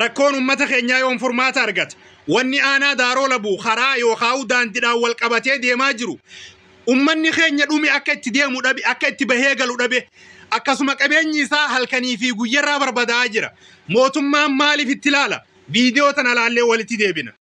Rakkoon uummata keenyaa yoom furmaata argata? Wanni aanaa Daaroo Labuu karaa yookaan daandiidhaan wal qabatee deemaa jiru. Uummanni keenya dhume akka itti deemu dhabe, akka itti bahee galu dhabe, akkasuma qabeenyi isaa halkanii fi guyyarraa barbadaa'aa jira. Mootummaan maaliif itti ilaala? Viidiyoo tana laallee walitti deebina.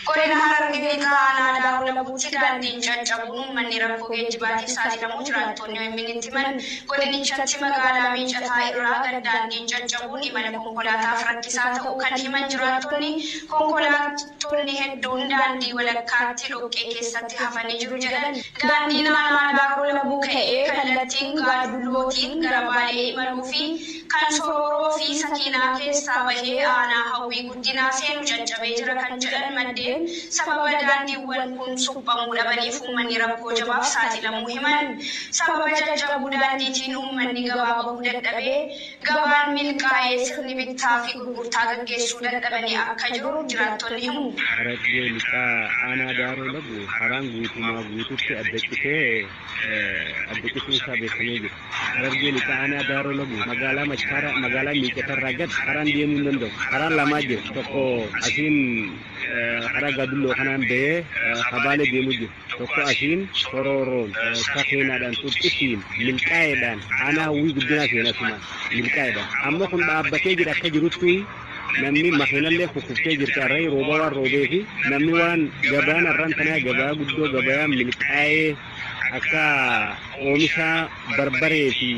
Godina Harargee Lixaa aanaa Daaroo Labuutti daandiin caccabuun uummanni rakkoo geejjibaatiif saaxilamuu jiraattonni OMN'tti himan. Godinichatti magaalaa Miicataa irraa gad daandiin caccabuun imala konkolaataaf rakkisaa ta'uu kan himan jiraattonni, konkolaattonni hedduun daandii walakkaatti dhoqqee keessatti hafanii jiru jedhan. Daandiin aanaa Daaroo Labuu ka'ee kallattiin Gaadullootiin gara Baalee imaluu fi kan Sororoo fi Sakiinaa keessaa bahee aanaa Hawwii Guddinaa seenu caccabee jira kan jedhan maddeen, sababa daandiiwwan kun suphamuu dhabaniif uummanni rakkoo jabaaf saaxilamuu himan. Sababa caccabuu daandiitiin uummanni gabaa bahuu dadhabee, gabaan milkaa'ee sirni bittaa fi gurgurtaa gaggeessuu dadhabanii akka jiru jiraattonni himu. Harargee Lixaa aanaa Daaroo Labu karaan guutumaa guututti adda citee adda cituun isaa beekamee jira. Harargee Lixaa aanaa Daaroo Labu magaalaa Machaara magaalaa Miicatarraa gad karaan deemuu hin danda'u. Karaan lamaa jira. Tokko asiin karaa Gaadulloo kanaan bahee Habaalee deemuu jira. Tokko asiin Sororoon Sakeenaadhaan Xuxxisiin Milqaayeedhaan aanaa Hawwii Guddinaa seena asumaan Milqaayeedhaan. Amma kun dhaabbatee jira akka jirutti namni makiinallee kukkuftee jirti har'a rooba waan roobee fi namni waan gabaan har'aan tanaa gabaa guddoo gabaa Milqaayee akka oomisha barbaree fi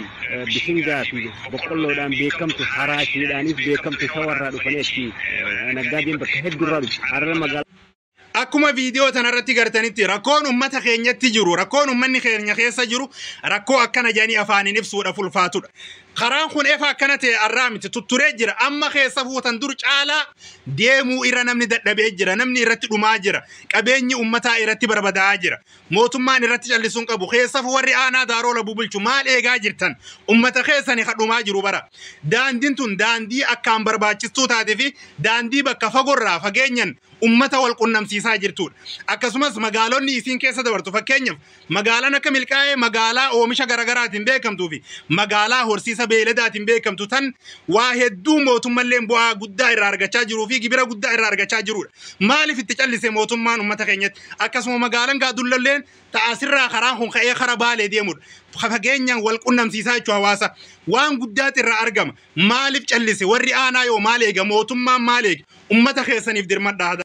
bishingaa fi boqqolloodhaan beekamtu haraashiidhaanis beekamtu shawarraa dhufanii achi naggaadeen bakka hedduurraa dhufu har'a magaalaa. Akkuma viidiyoo tanarratti gartanitti rakkoon uummata keenyatti jiru, rakkoon uummanni keenya keessa jiru rakkoo akkana jedhanii afaaniin ibsuudhaaf ulfaatudha. Karaan kun efa akkana ta'e arraa miti, tutturee jira. Amma keessa fuutan dur caalaa deemuu irra namni dadhabee jira. Namni irratti dhumaa jira. Qabeenyi uummataa irratti barbadaa'aa jira. Mootummaan irratti callisuun qabu. Keessafu warri aanaa Daaroo Labuu bulchu maal eegaa jirtan? Uummata keessani kan dhumaa jiru bara. Daandiin tun daandii akkaan barbaachistuu taatee fi daandii bakka fagorraa fageenyan ummata wal qunnamsiisaa jirtudha. Akkasumas magaalonni isiin keessa dabartu, fakkeenyaaf magaalaan akka Milkaa'ee magaalaa oomisha garaagaraatiin beekamtuu fi magaalaa horsiisa beeyladaatiin beekamtu tan waa hedduu mootummallee bu'aa guddaa irraa argachaa jiruu fi gibira guddaa irraa argachaa jirudha. Maaliif itti callise mootummaan uummata keenyatti? Akkasuma magaalaan Gaadullalleen ta'asirraa karaan kun ka'ee kara Baalee deemudha. Fageenyaan wal qunnamsiisaa jechuu hawaasa. Waan guddaatu irraa argama. Maaliif callise? Warri aanaa yoo maal eega? Mootummaan maal eega? Uummata keessaniif dirmadhaa.